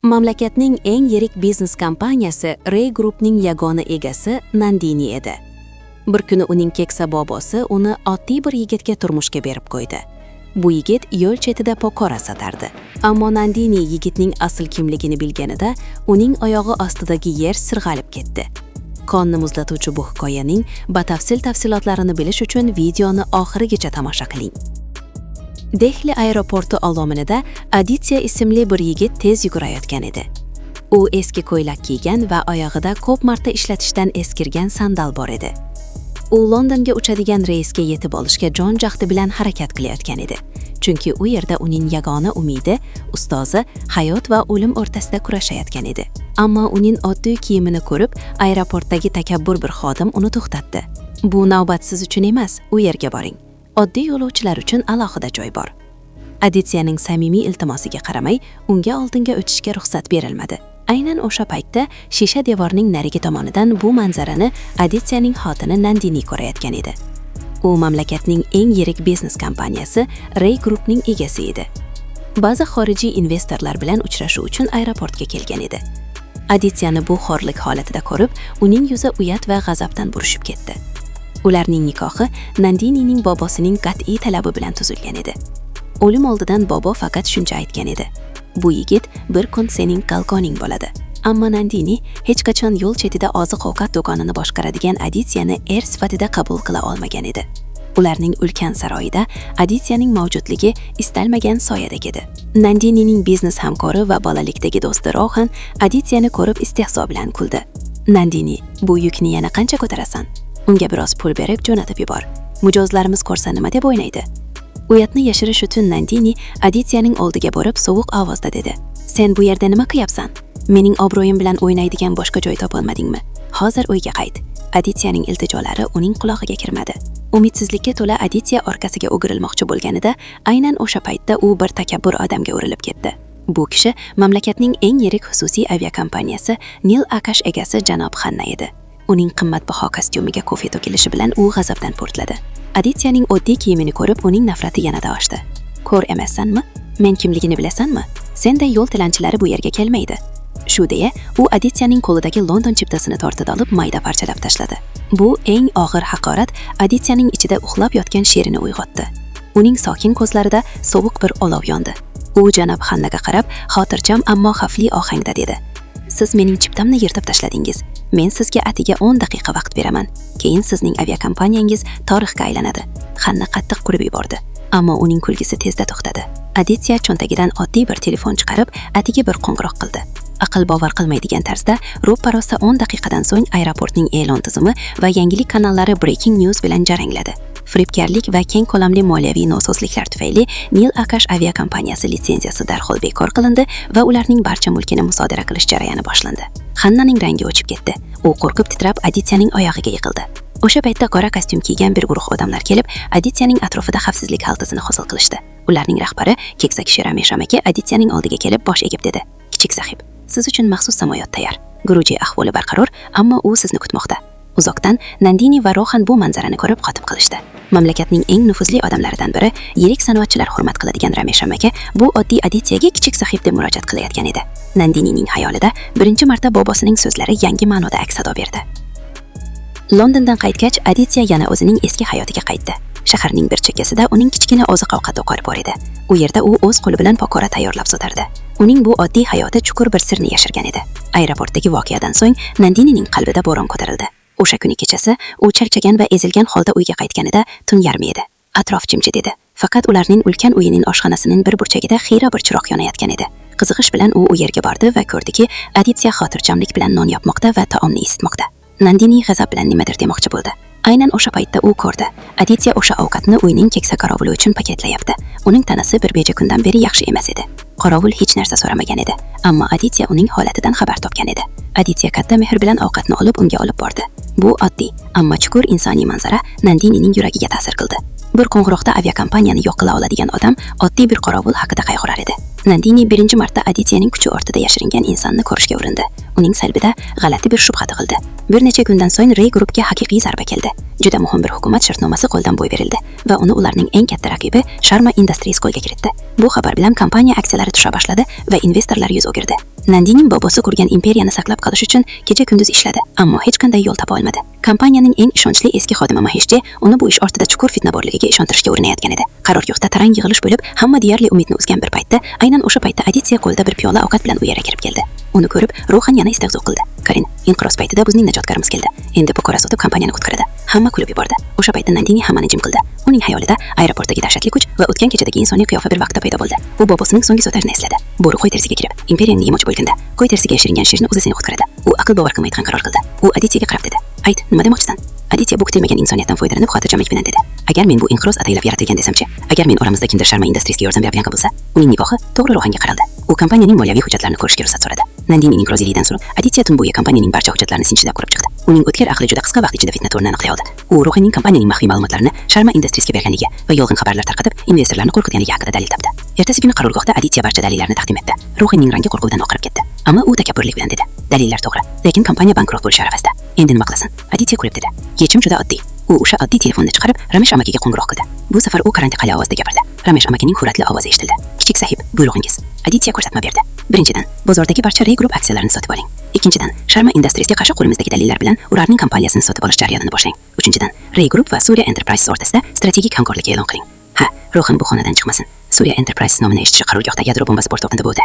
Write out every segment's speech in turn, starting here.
Mamlakatning eng yirik biznes kompaniyasi Ray Groupning yagona egasi Nandini edi. Bir kuni uning keksa bobosi uni oddiy bir yigitga turmushga berib qo'ydi. Bu yigit yo'l chetida pokora sotardi. Ammo Nandini yigitning asl kimligini bilganida, uning oyog'i ostidagi yer sirg'alib ketdi. Qonni muzlatuvchi bu hikoyaning batafsil tafsilotlarini bilish uchun videoni oxirigacha tomosha qiling. Dehli aeroporti olominida Aditya ismli bir yigit tez yugurayotgan edi. U eski ko'ylak kiygan va oyog'ida ko'p marta ishlatishdan eskirgan sandal bor edi. U Londonga uchadigan reysga yetib olishga jon jahdi bilan harakat qilayotgan edi. Chunki u yerda uning yagona umidi, ustozi hayot va o'lim o'rtasida kurashayotgan edi. Ammo uning oddiy kiyimini ko'rib, aeroportdagi takabbur bir xodim uni to'xtatdi. "Bu navbat siz uchun emas, u yerga boring. Oddiy yo'lovchilar uchun alohida joy bor." Adityaning samimiy iltimosiga qaramay, unga oldinga o'tishga ruxsat berilmadi. Aynan o'sha paytda shisha devorning narigi tomonidan bu manzarani Adityaning xotini Nandini ko'rayotgan edi. U mamlakatning eng yirik biznes kompaniyasi Ray Groupning egasi edi. Ba'zi xorijiy investorlar bilan uchrashuv uchun aeroportga kelgan edi. Adityani bu xorlik holatida ko'rib, uning yuzi uyat va g'azabdan burishib ketdi. Ularning nikohi Nandinining bobosining qat'iy talabi bilan tuzilgan edi. O'lim oldidan bobo faqat shuncha aytgan edi: "Bu yigit bir kun sening qalqoning bo'ladi." Ammo Nandini hech qachon yo'l chetida oziq-ovqat do'konini boshqaradigan Adityani er sifatida qabul qila olmagan edi. Ularning ulkan saroyida Adityaning mavjudligi istalmagan soyadek edi. Nandinining biznes hamkori va bolalikdagi do'sti Rohan Adityani ko'rib istehzo bilan kuldi. "Nandini, bu yukni yana qancha ko'tarasan? Unga biroz pul berib jo'natib yubor. Mijozlarimiz ko'rsa nima deb o'ylaydi?" Uyatni yashirish uchun Nandini Adityaning oldiga borib sovuq ovozda dedi: "Sen bu yerda nima qilyapsan? Mening obro'yim bilan o'ynaydigan boshqa joy topolmadingmi? Hozir uyga qayt." Adityaning iltijolari uning qulog'iga kirmadi. Umidsizlikka to'la Aditya orqasiga o'girilmoqchi bo'lganida, aynan o'sha paytda u bir takabbur odamga urilib ketdi. Bu kishi mamlakatning eng yirik xususiy aviakompaniyasi Nil Akash egasi janob Xanna edi. Uning qimmatbaho kostyumiga kofe to'kilishi bilan u g'azabdan portladi. Adityaning oddiy kiyimini ko'rib, uning nafrati yanada oshdi. "Ko'r emassanmi? Men kimligini bilasanmi? Senday yo'l tilanchilari bu yerga kelmaydi." Shu deya, u Adityaning qo'lidagi London chiptasini tortib olib, mayda parchalab tashladi. Bu eng og'ir haqorat Adityaning ichida uxlab yotgan sherini uyg'otdi. Uning sokin ko'zlarida sovuq bir olov yondi. U janob Xannaga qarab, xotirjam, ammo xavfli ohangda dedi: "Siz mening chiptamni yirtib tashladingiz. Men sizga atiga 10 daqiqa vaqt beraman. Keyin sizning aviakompaniyangiz tarixga aylanadi." Xanna qattiq kulib yubordi. Ammo uning kulgisi tezda to'xtadi. Aditya cho'ntagidan oddiy bir telefon chiqarib, atigi bir qo'ng'iroq qildi. Aql bovar qilmaydigan tarzda ro'ppa-rosa 10 daqiqadan so'ng aeroportning e'lon tizimi va yangilik kanallari breaking news bilan jarangladi. Firibgarlik va keng ko'lamli moliyaviy nosozliklar tufayli Nil Akash aviakompaniyasi litsenziyasi darhol bekor qilindi va ularning barcha mulkini musodara qilish jarayoni boshlandi. Xannaning rangi o'chib ketdi. U qo'rqib titrab Adityaning oyog'iga yiqildi. O'sha paytda qora kostyum kiygan bir guruh odamlar kelib, Adityaning atrofida xavfsizlik xaltasini hosil qilishdi. Ularning rahbari keksa kishi Ramesh aka Adityaning oldiga kelib bosh egib dedi: "Kichik sahib, siz uchun maxsus samolyot tayyor. Guruji ahvoli barqaror, ammo u sizni kutmoqda." Uzoqdan Nandini va Rohan bu manzarani ko'rib qotib qolishdi. Mamlakatning eng nufuzli odamlaridan biri, yirik sanoatchilar hurmat qiladigan Ramesh aka bu oddiy Adityaga kichik sahib deb murojaat qilayotgan edi. Nandinining xayolida birinchi marta bobosining so'zlari yangi ma'noda aks sado berdi. Londondan qaytgach, Aditya yana o'zining eski hayotiga qaytdi. Shaharning bir chekkasida uning kichkina oziq-ovqat do'koni bor edi. U yerda u o'z qo'li bilan pakora tayyorlab sotardi. Uning bu oddiy hayoti chuqur bir sirni yashirgan edi. Aeroportdagi voqeadan so'ng Nandinining qalbida bo'ron ko'tarildi. O'sha kuni kechasi u charchagan va ezilgan holda uyga qaytganida tun yarmi edi. Atrof jimjit edi. Faqat ularning ulkan uyining oshxonasining bir burchagida xira bir chiroq yonayotgan edi. Qiziqish bilan u u yerga bordi va ko'rdiki, Aditya xotirjamlik bilan non yopmoqda va taomni isitmoqda. Nandini g'azab bilan nimadir demoqchi bo'ldi. Aynan o'sha paytda u ko'rdi. Aditya o'sha ovqatni uyning keksa qorovuli uchun paketlayapti. Uning tanasi bir necha kundan beri yaxshi emas edi. Qorovul hech narsa so'ramagan edi, ammo Aditya uning holatidan xabar topgan edi. Aditya katta mehr bilan ovqatni olib unga olib bordi. Bu oddiy, ammo chuqur insoniy manzara Nandinining yuragiga ta'sir qildi. Bir qo'ng'iroqda aviakompaniyani yo'q qila oladigan odam oddiy bir qorovul haqida qayg'urar edi. Nandini birinchi marta Adityaning kuchi ortida yashiringan insonni ko'rishga urindi. Uning qalbida g'alati bir shubha tug'ildi. Bir necha kundan so'ng Ray Groupga haqiqiy zarba keldi. Juda muhim bir hukumat shartnomasi qo'ldan boy berildi va uni ularning eng katta raqibi Sharma Industries qo'lga kiritdi. Bu xabar bilan kompaniya aksiyalari tusha boshladi va investorlar yuz o'girdi. Nandinining bobosi qurgan imperiyani saqlab qolish uchun kecha-kunduz ishladi, ammo hech qanday yo'l topa olmadi. Kompaniyaning eng ishonchli eski xodimi Maheshji uni bu ish ortida chuqur fitna borligiga ishontirishga urinayotgan edi. Qarorgohda tarang yig'ilish bo'lib, hamma deyarli umidni uzgan bir paytda, aynan o'sha paytda Aditya qo'lida bir piyola ovqat bilan u yerga kirib keldi. Uni ko'rib, Rohan yana istehzo qildi. "Karin, inqiroz paytida bizning najotkorimiz keldi. Endi pokora sotib kompaniyani qutqaradi." Hamma kulib yubordi. O'sha paytda Nandini hammani jim qildi. Uning xayolida aeroportdagi dahshatli kuch va o'tgan kechadagi insoniy qiyofa bir vaqtda paydo bo'ldi. U bobosining so'nggi so'zlarini esladi. Bo'ri qo'y terisiga kirib, imperiyani yemoqchi bo'lganda, qo'y terisiga yashiringan sherni o'zi seni qutqaradi. U aql bovar qilmaydigan qaror qildi. U Adityaga qarab dedi: "Ayt, nima demoqchisan?" Aditya bu kutilmagan insoniyatdan foydalanib, xotirjamlik bilan dedi: "Agar men bu inqiroz ataylab yaratilgan desamchi, agar men oramizda kimdir Sharma Industriesga yordam beradigan bo'lsa?" Uning nigohi to'g'ri Rohanga qaraldi. U kompaniyaning moliyaviy hujjatlarini ko'rishga ruxsat so'radi. Nandinining roziligidan so'ng Aditya tun bo'yi kompaniyaning barcha hujjatlarini sinchiklab ko'rib chiqdi. Uning o'tkir aqli juda qisqa vaqt ichida fitna to'rini aniqlay oldi. U Rohanning kompaniyaning maxfiy ma'lumotlarini Sharma Industriesga berganligi va yolg'on xabarlar tarqatib, investorlarni qo'rqitganligi haqida dalil topdi. Ertasi kuni qarorgohda Aditya barcha dalillarni taqdim etdi. Rohanning rangi qo'rquvdan oqarib ketdi. Ammo u takabburlik bilan dedi: "Dalillar to'g'ri, lekin kompaniya bankrot bo'lishi arafasida. Endi nima qilasan?" Aditya kulib dedi: "Yechim juda oddiy." U o'sha oddiy telefonni chiqarib, Ramesh amakiga qo'ng'iroq qildi. Bu safar u karantiqali ovozda gapirdi. Ramesh amakining hurmatli ovozi eshitildi. "Kichik sahib, buyrug'ingiz." Aditya ko'rsatma berdi. "Birinchidan, bozordagi barcha Ray Group aksiyalarini sotib oling. Ikkinchidan, Sharma Industriesga qarshi qo'limizdagi dalillar bilan ularning kompaniyasini sotib olish jarayonini boshlang. Uchinchidan, Ray Group va Surya Enterprises o'rtasida strategik hamkorlik e'lon qiling. Ha, Rohan bu xonadan chiqmasin. Surya Enterprises nomini eshitishi qarorgohda yadro bombasi portlaganda bo'ldi.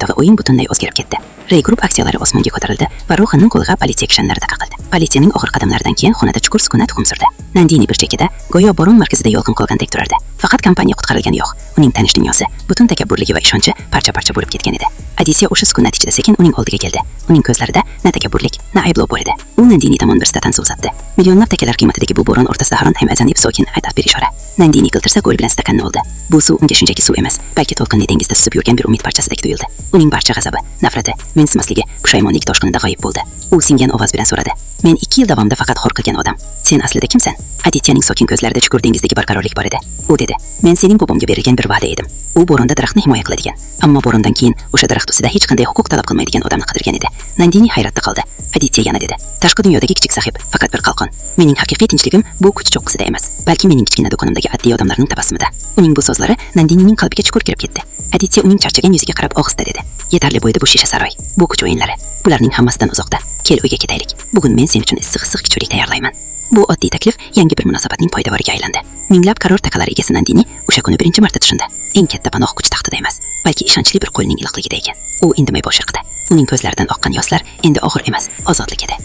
Va o'yin butunlay o'zgarib ketdi. Ray Group aksiyalari osmonga ko'tarildi va Rohanning qo'liga politsiya kishanlarida qaqildi. Politsiyaning og'ir qadamlaridan keyin xonada chuqur sukunat hukm surdi. Nandini bir chekkada, go'yo bo'ron markazida yolg'in qolgandek turardi. Faqat kompaniya qutqarilgani yo'q. Uning tanish dunyosi, butun takabburligi va ishonchi parcha-parcha bo'lib ketgan edi. Aditya o'sha sukunat ichida sekin uning oldiga keldi. Uning ko'zlarida na takabburlik, na ayblov bor edi. U Nandini tomon bir statan suv uzatdi. Millionlab takalar qiymatidagi bu bo'ron o'rtasida haron ham azanib sokin aytib bir ishora. Nandini qiltirsa qo'l bilan stakanni oldi. Bu suv unga shunchaki suv emas, balki to'lqinli dengizda suzib yurgan bir umid parchasidek tuyuldi. Uning barcha g'azabi, nafrati, mensimasligi pushaymonlik toshqinida g'oyib bo'ldi. U singan ovoz bilan so'radi: "Men 2 yil davomida faqat xor qilgan odam. Sen aslida kimsan?" Adityaning sokin ko'zlarida chuqur dengizdagi barqarorlik bor edi. U dedi: "Men sening bobomga berilgan bir va'da edim. U bo'ronda daraxtni himoya qiladigan, ammo bo'rondan keyin o'sha daraxt ustida hech qanday huquq talab qilmaydigan odamni qidirgan edi." Nandini hayratda qoldi. Aditya yana dedi: "Tashqi dunyodagi kichik sahib faqat bir qalqon. Mening haqiqiy tinchligim bu kuch cho'qqisida emas, balki mening kichkina do'konimdagi oddiy odamlarning tabassumida." Uning bu so'zlari Nandinining qalbiga chuqur kirib ketdi. Aditya uning charchagan yuziga qarab ohista dedi: "Yetarli bo'ldi bu shisha saroy, bu kuch o'yinlari. Bularning hammasidan uzoqda. Kel, uyga ketaylik. Bugun men sen uchun issiq-issiq kichurlik tayyorlayman." Bu oddiy taklif yangi bir munosabatning poydevoriga aylandi. Minglab karor takalar egasi Nandini o'sha kuni birinchi marta tushundi. Eng katta panoh kuch taxtida emas, balki ishonchli bir qo'lning iliqligida ekan. U indamay bosh irqidi. Uning ko'zlaridan oqqan yoshlar endi og'ir emas, ozodlik edi.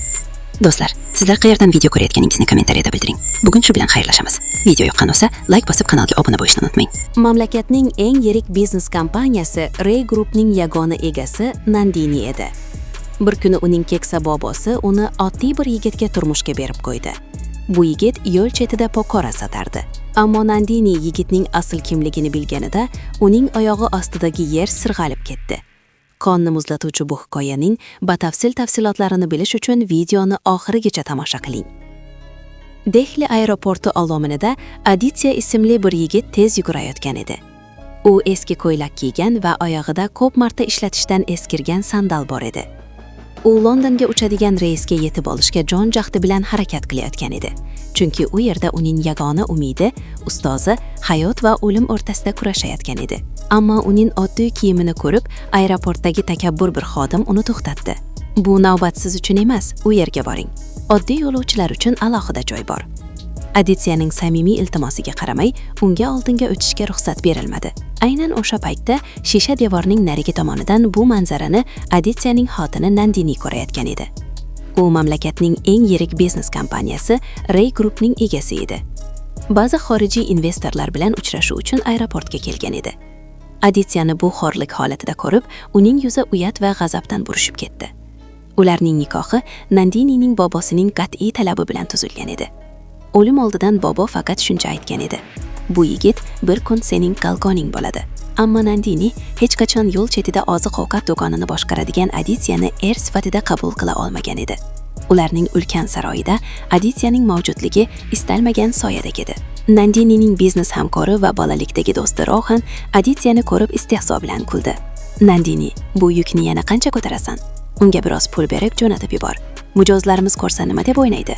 Do'stlar, sizlar qayerdan video ko'rayotganingizni kommentariyada bildiring. Bugun shu bilan xayrlashamiz. Video yoqqan bo'lsa, layk bosib kanalga obuna bo'lishni unutmang. Mamlakatning eng yirik biznes kompaniyasi Ray Groupning yagona egasi Nandini edi. Bir kuni uning keksa bobosi uni oddiy bir yigitga turmushga berib qo'ydi. Bu yigit yo'l chetida pokora sotardi. Ammo Nandini yigitning asl kimligini bilganida, uning oyog'i ostidagi yer sirg'alib ketdi. Qonni muzlatuvchi bu hikoyaning batafsil tafsilotlarini bilish uchun videoni oxirigacha tomosha qiling. Dehli aeroporti olomonida Aditya ismli bir yigit tez yugurayotgan edi. U eski ko'ylak kiygan va oyog'ida ko'p marta ishlatishdan eskirgan sandal bor edi. U Londonga uchadigan reysga yetib olishga jon jahdi bilan harakat qilayotgan edi. Chunki u yerda uning yagona umidi, ustozi hayot va o'lim o'rtasida kurashayotgan edi. Ammo uning oddiy kiyimini ko'rib, aeroportdagi takabbur bir xodim uni to'xtatdi. "Bu navbat siz uchun emas, u yerga boring. Oddiy yo'lovchilar uchun alohida joy bor." Adityaning samimiy iltimosiga qaramay, unga oldinga o'tishga ruxsat berilmadi. Aynan o'sha paytda shisha devorning narigi tomonidan bu manzarani Adityaning xotini Nandini ko'rayotgan edi. U mamlakatning eng yirik biznes kompaniyasi Ray Groupning egasi edi. Ba'zi xorijiy investorlar bilan uchrashuv uchun aeroportga kelgan edi. Adityani bu xorlik holatida ko'rib, uning yuzi uyat va g'azabdan burishib ketdi. Ularning nikohi Nandinining bobosining qat'iy talabi bilan tuzilgan edi. O'lim oldidan bobo faqat shuncha aytgan edi: "Bu yigit bir kun sening qalqoning bo'ladi." Ammo Nandini hech qachon yo'l chetida oziq-ovqat do'konini boshqaradigan Adityani er sifatida qabul qila olmagan edi. Ularning ulkan saroyida Adityaning mavjudligi istalmagan soyadek edi. Nandinining biznes hamkori va bolalikdagi do'sti Rohan Adityani ko'rib istehzo bilan kuldi. "Nandini, bu yukni yana qancha ko'tarasan? Unga biroz pul berib jo'natib yubor. Mijozlarimiz ko'rsa nima deb o'ylaydi?"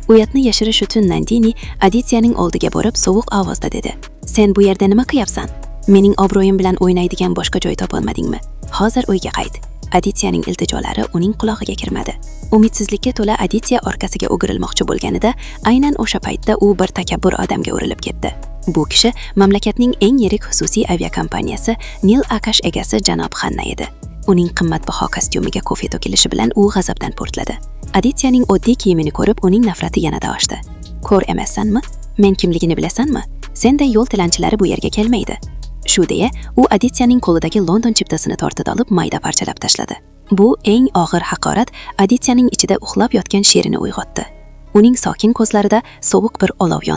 Uyatni yashirish uchun Nandini Adityaning oldiga borib sovuq ovozda dedi: "Sen bu yerda nima qilyapsan? Mening obro'yim bilan o'ynaydigan boshqa joy topolmadingmi? Hozir uyga qayt. Adityaning iltijolari uning qulog'iga kirmadi. Umidsizlikka to'la Aditya orqasiga o'girilmoqchi bo'lganida, aynan o'sha paytda u bir takabbur odamga urilib ketdi. Bu kishi mamlakatning eng yirik xususiy aviakompaniyasi Nil Akash egasi janob Xanna edi. Uning qimmatbaho kostyumiga kofe to'kilishi bilan u g'azabdan portladi. Adityaning oddiy kiyimini ko'rib, uning nafrati yanada oshdi. "Ko'r emassanmi? Men kimligini bilasanmi? Senday yo'l tilanchilari bu yerga kelmaydi." Shu deya, u Adityaning qo'lidagi London chiptasini tortib olib, mayda parchalab tashladi. Bu eng og'ir haqorat Adityaning ichida uxlab yotgan sherini uyg'otdi. Uning sokin ko'zlarida sovuq bir olov yondi.